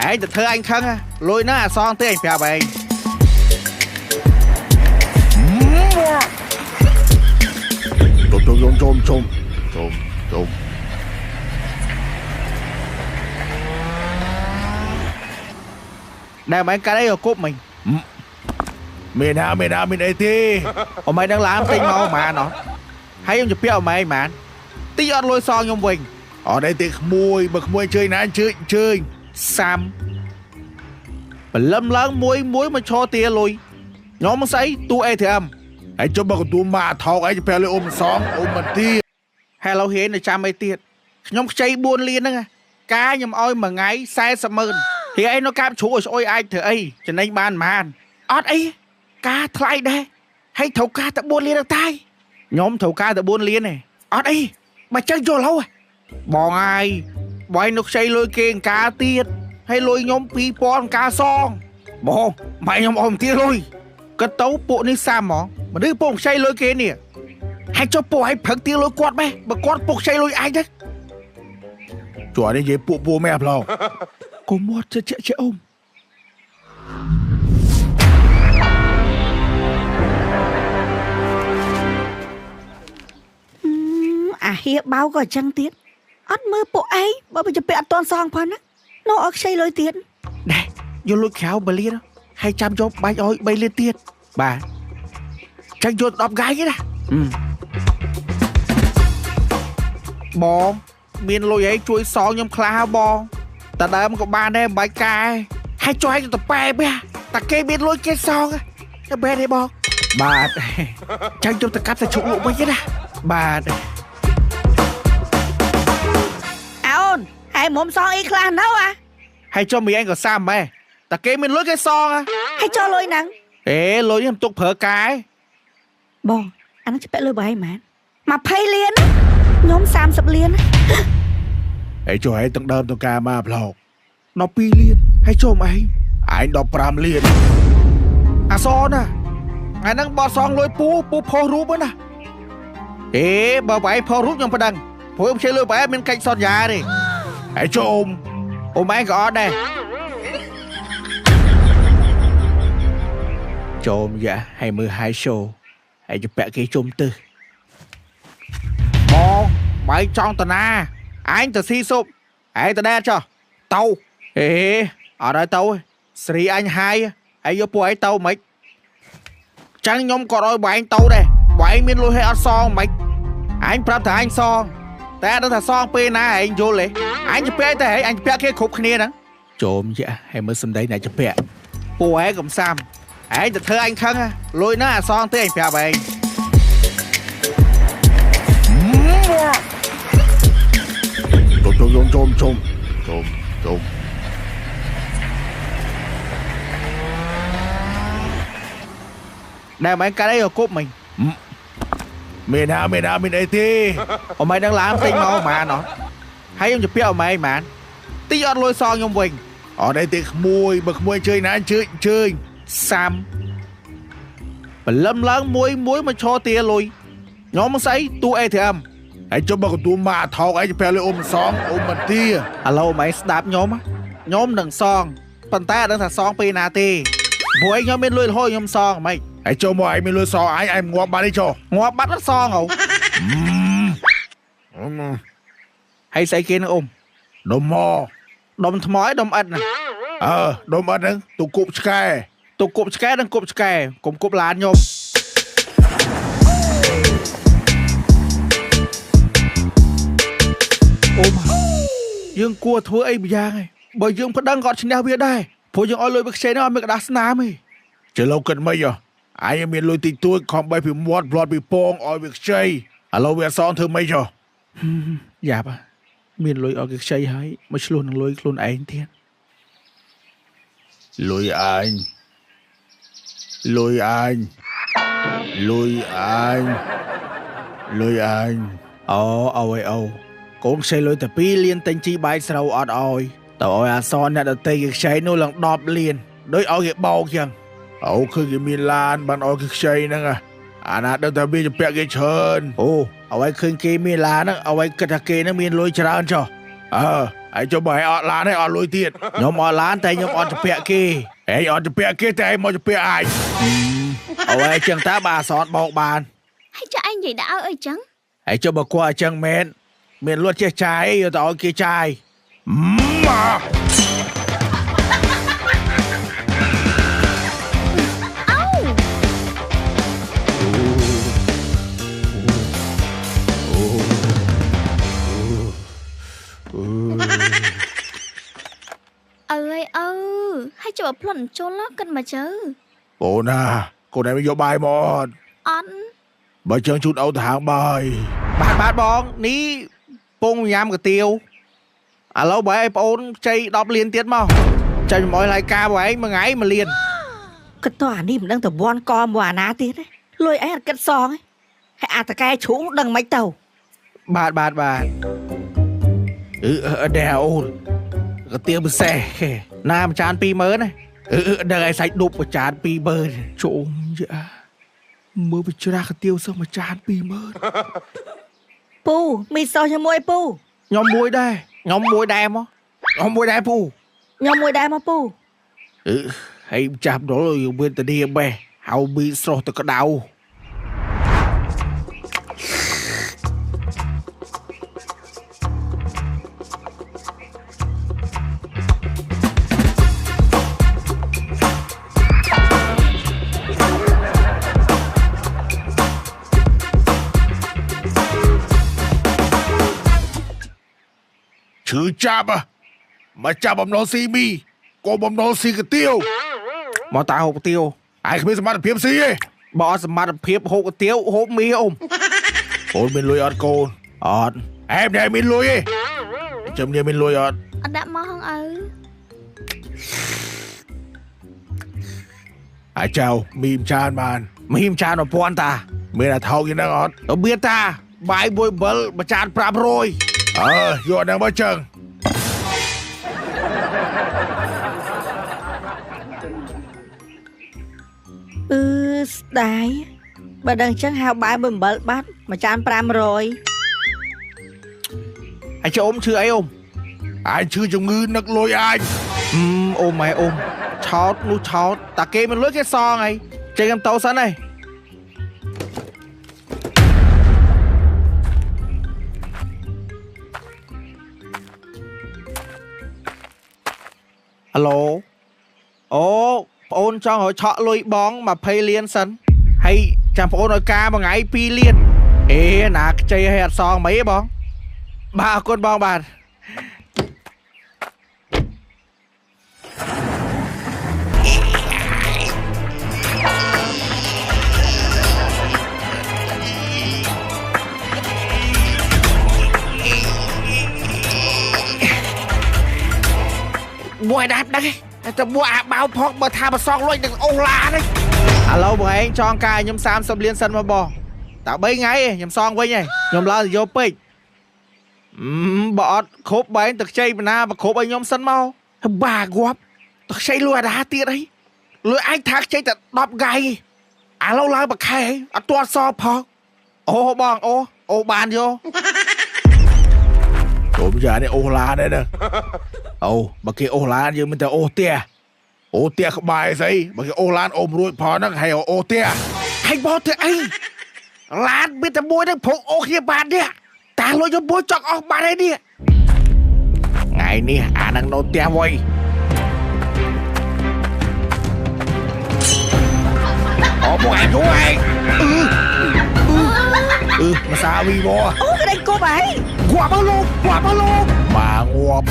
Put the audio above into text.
ឯងទៅធ្វើអញខឹងលុយណាអាសងទេអញប្រាប់ឯង ជុំជុំជុំជុំជុំជុំ ដែលមិនកាត់អីក៏គប់មិញ មានណាមានណាមានអីទេ អមឯងនឹងឡានទិញមកហ្មងអត់ហើយខ្ញុំជពាក់អមឯងហ្មងទីអត់លុយសងខ្ញុំវិញ អត់អីទេក្មួយបើក្មួយអញ្ជើញណាអញ្ជើញអញ្ជើញ សាំបលឹមឡើងមួយមួយមកឈរទាលុយខ្ញុំស្អីទូ ATM ហើយចុះបើកន្ទួមកថោកអីជពាក់លុយអ៊ំសងអ៊ំមិនទី ហេឡូហេនៅចាំអីទៀតខ្ញុំខ្ចី4លានហ្នឹងកាខ្ញុំឲ្យមួយថ្ងៃ40ម៉ឺនហេអីនៅកាបជ្រូកឲ្យស្អុយអាចធ្វើអីចំណេញបានប៉ុន្មានអត់អីការថ្លៃដែរហើយត្រូវការតែ4លានតែខ្ញុំត្រូវការតែ4លានទេអត់អីបើចឹងយល់ហ៎បងហើយបើនៅខ្ចីលុយគេអង្ការទៀតហើយលុយខ្ញុំ2000ការសងបងម៉ែខ្ញុំអមទៀតលុយក៏ទៅពួកនេះសាំហ្មងមនុស្សពួកខ្ចីលុយគេនេះហើយចុះពួកឯងព្រឹកទៀលុយគាត់ម៉េះបើគាត់ពុកខ្ចីលុយឯងទៅ ជួនេះនិយាយពួកពួកម៉ែផ្លោ កុំមាត់ជជាអ៊ំ អាហៀបៅក៏អញ្ចឹងទៀតអត់មើលពួកឯងបើវាជពាក់អត់ទាន់សងផងណានៅឲ្យខ្ចីលុយទៀត ដែរយកលុយក្រៅបលានហើយចាំយកបាច់ឲ្យ3លានទៀតបាទចឹងយក10កាយទេណាបងមានលុយអីជួយសងខ្ញុំខ្លះបងតែដើមក៏បានដែរមិនបាច់កែហើយជួយឲ្យទៅប៉ែបតែគេមានលុយគេសងតែបែរទេបងបាទចឹងជុំទៅកាប់តែឈុកលក់វិញណាបាទ អោនហើយមុំសងអីខ្លះនៅអា ហើយចុះមីឯងក៏សាំដែរតែគេមានលុយគេសង ហើយចុះលុយហ្នឹង អេលុយខ្ញុំទុកប្រើកែ បងអាហ្នឹងជពាក់លុយបើឯងហ្មង20លានខ្ញុំ30លាន ហើយចុះឯងទាំងដើមទាំងការមកផ្លោក 12លានហើយចុះឯង ឯង15លាន អាសណាថ្ងៃហ្នឹងបត់សងលុយពូពូផុសរូបណាអេបើបែងផុសរូបខ្ញុំប្តឹងព្រោះខ្ញុំជិះលុយបែងមានកិច្ចសន្យាទេ ហើយចុះអ៊ំ អ៊ំឯងក៏អត់ដែរចូលយ៉ាឲ្យមើល high show ហើយជពាក់គេជុំទឹះបងបែងចង់តាណាឯងទៅស៊ីស៊ុបឯងទៅដែរចុះទៅអេអត់ឲ្យទៅស្រីអញហាយហើយយកពួកឯងទៅមិនចឹងខ្ញុំក៏ឲ្យបែងទៅដែរបែងមានលុយឲ្យអត់សងមិនអញប្រាប់ថាអញសងតែអត់ដឹងថាសងពេលណាឯងយល់ទេអញជពាក់តែឯងអញជពាក់គេគ្រប់គ្នាហ្នឹងចូលយ៉ាឲ្យមើលសម្ដីអ្នកជពាក់ពួកឯងកំសាំឯងទៅធ្វើអញខឹងលុយណាអាសងទេអញប្រាប់ឯង ជុំជុំជុំជុំជុំជុំ ដែលមិនកាត់អីក៏គប់មិញ មានណាមានណាមានអីទេ អមឯងនឹងឡានទិញមកហ្មងអត់ហើយខ្ញុំជពាក់អមឯងហ្មងទីអត់លុយសងខ្ញុំវិញ អត់អីទេក្មួយបើក្មួយអញ្ជើញណាអញ្ជើញអញ្ជើញ សាំបលឹមឡើងមួយមួយមកឈរទាលុយខ្ញុំស្អីទូ ATM ហើយចុះបើកន្ទួមកថោកអីជពាក់លុយអ៊ំសងអ៊ំមិនទី ឥឡូវអមឯងស្ដាប់ខ្ញុំខ្ញុំនឹងសងប៉ុន្តែអត់ដឹងថាសងពេលណាទេព្រោះឯងខ្ញុំមានលុយរហូតខ្ញុំសងហ្មង ហើយចុះមកឯងមានលុយសងឯងឯងងាប់បាត់ទេចុះ ងាប់បាត់អត់សងហ៎ហើយស្អីគេនឹងអ៊ំ ដុំមក ដុំថ្មឲ្យដុំអិតណា អើដុំអិតហ្នឹងទូគប់ឆ្កែ ទូគប់ឆ្កែនិងគប់ឆ្កែកុំគប់ឡានខ្ញុំអូយើងគួរធ្វើអីម្យ៉ាងឯងបើយើងប្តឹងក៏អត់ឈ្នះវាដែរព្រោះយើងឲ្យលុយវាខ្ចីនោះអត់មានក្រដាសស្នាមទេ ចុះលោកគិតម៉េចហ៎ឯងមានលុយតិចតួចខំបីពីមាត់ផ្្លាត់ពីពងឲ្យវាខ្ចីឥឡូវវាអត់សងធ្វើម៉េចចុះ យ៉ាប់មានលុយឲ្យគេខ្ចីហើយមកឆ្លោះនឹងលុយខ្លួនឯងទៀត លុយឯងលុយឯងលុយឯងលុយឯង អូអូអីអូកូនខ្ចីលុយតែ2លានទិញជីបាយស្រូវអត់ឲ្យតើឲ្យអាសនអ្នកដតីគេខ្ចីនោះឡើង10លានដូចឲ្យគេបោកចឹង អូឃើញគេមានឡានបានឲ្យគេខ្ចីហ្នឹងអាណាដឹងថាវាជពាក់គេច្រើន អូឲ្យឃើញគេមានឡានហ្នឹងឲ្យគិតថាគេហ្នឹងមានលុយច្រើនចុះ អើ ហើយចុះបើឯងអត់ឡានឯងអត់លុយទៀតខ្ញុំអត់ឡានតែខ្ញុំអត់ជពាក់គេឯងអត់ជពាក់គេតែឯងមកជពាក់ឯងអូយចឹងតើបើអសតបោកបានហើយចុះឯងនិយាយដាក់ឲ្យអីចឹងហើយចុះបើគាត់អញ្ចឹងមែនមានលុយចេះចាយយកទៅឲ្យគេចាយមកអើយអើហើយចុះបើផ្លន់ចូលគិតមកជើអូណាកូនឯងយកបាយមកអត់អត់បើចឹងជូនអូទៅហាងបាយបាទបងនេះពងញ៉ាំកាទៀវឥឡូវបើឲ្យប្អូនខ្ចី10លានទៀតមកចាញ់មកឲ្យការបងឯងមួយថ្ងៃ1លានគិតតអានេះមិនដឹងទៅវាន់កមកអាណាទៀតលុយឯងអត់គិតសងហើយអាតកែជ្រូងដឹងមិនទៅបាទបាទអឺដែរអូនកាទៀវពិសេសណាមួយចាន20000ណាអឺដឹងឲ្យសាច់ដប់មួយចាន20000ជុំយ៉ាមើលបច្រាស់កាទៀវសោះមួយចាន20000ពូមីសោះជាមួយពូខ្ញុំមួយដែរខ្ញុំមួយដែរមកខ្ញុំមួយដែរពូខ្ញុំមួយដែរមកពូអឺហើយចាប់ដល់យើងមានតានីបេះហៅមីស្រស់ទៅក្តៅឈឺចាប់មកចាប់បំណុលស៊ីមីក៏បំណុលស៊ីកាទៀវមកតាហូបកាទៀវឯងគ្មានសមត្ថភាពស៊ីទេបើអត់សមត្ថភាពហូបកាទៀវហូបមីអ៊ំអូនមានលុយអត់កូនអត់អែមនេះមានលុយទេចាំនេះមានលុយអត់អត់ដាក់មកហងឪអាចៅមីមចានបានមីមចាន1000តាមានអាថោកយ៉ាងហ្នឹងអត់មានតាបាយមួយអំបិលមួយចាន500អើយកហ្នឹងមកចឹងអឺស្ដាយបើដឹងចឹងហៅបាយមួយអំបិលបាត់មួយចាន500ហើយចុះអ៊ំឈឺអីអ៊ំអញឈឺជំងឺនឹកលុយអញអ៊ំម៉ែអ៊ំឆោតនោះឆោតតាគេមិនលុយគេសងហើយចេញខ្ញុំតោសិនហើយហៅឡូអូប្អូនចង់ឲ្យឆក់លុយបង20លានសិនហើយចាំប្អូនឲ្យការមួយថ្ងៃ2លានអេណាខ្ចីឲ្យអត់សងមិនអីបងបាទអរគុណបងបាទមួយដាប់ដឹងតែមួយអាបៅផកបើថាប្រសងលុយនឹងអូសឡានឥឡូវបងឯងចងការខ្ញុំ30លានសិនមកបងតែ3ថ្ងៃខ្ញុំសងវិញហើយខ្ញុំឡើងទៅយកពេកបើអត់គ្រប់បែងទៅខ្ចីបណ្ណាបើគ្រប់ឲ្យខ្ញុំសិនមកបាងាប់ទៅខ្ចីលុយអាដាទៀតអីលុយឯងថាខ្ចីតែ10ថ្ងៃឥឡូវឡើងមួយខែអត់ទាន់សងផងអូបងអូបានយកអូយ៉ានេះអូសឡានដែរណាអូបើគេអូសឡានយើងមិនទៅអូសផ្ទះអូផ្ទះក្បែរស្អីបើគេអូសឡានអូមរួចផងហ្នឹងហើយអូផ្ទះហើយបងធ្វើអីឡានមានតែមួយហ្នឹងព្រោះអូគ្នាបាននេះតាលុយយកមួយចង់អស់បានហើយនេះថ្ងៃនេះអានឹងនៅផ្ទះវ៉ៃអូបងឯងយូរឯងអឺមកសាវីវអូគេដេញគប់ឯងងាប់អើលោកងាប់អើលោកបាទងាប់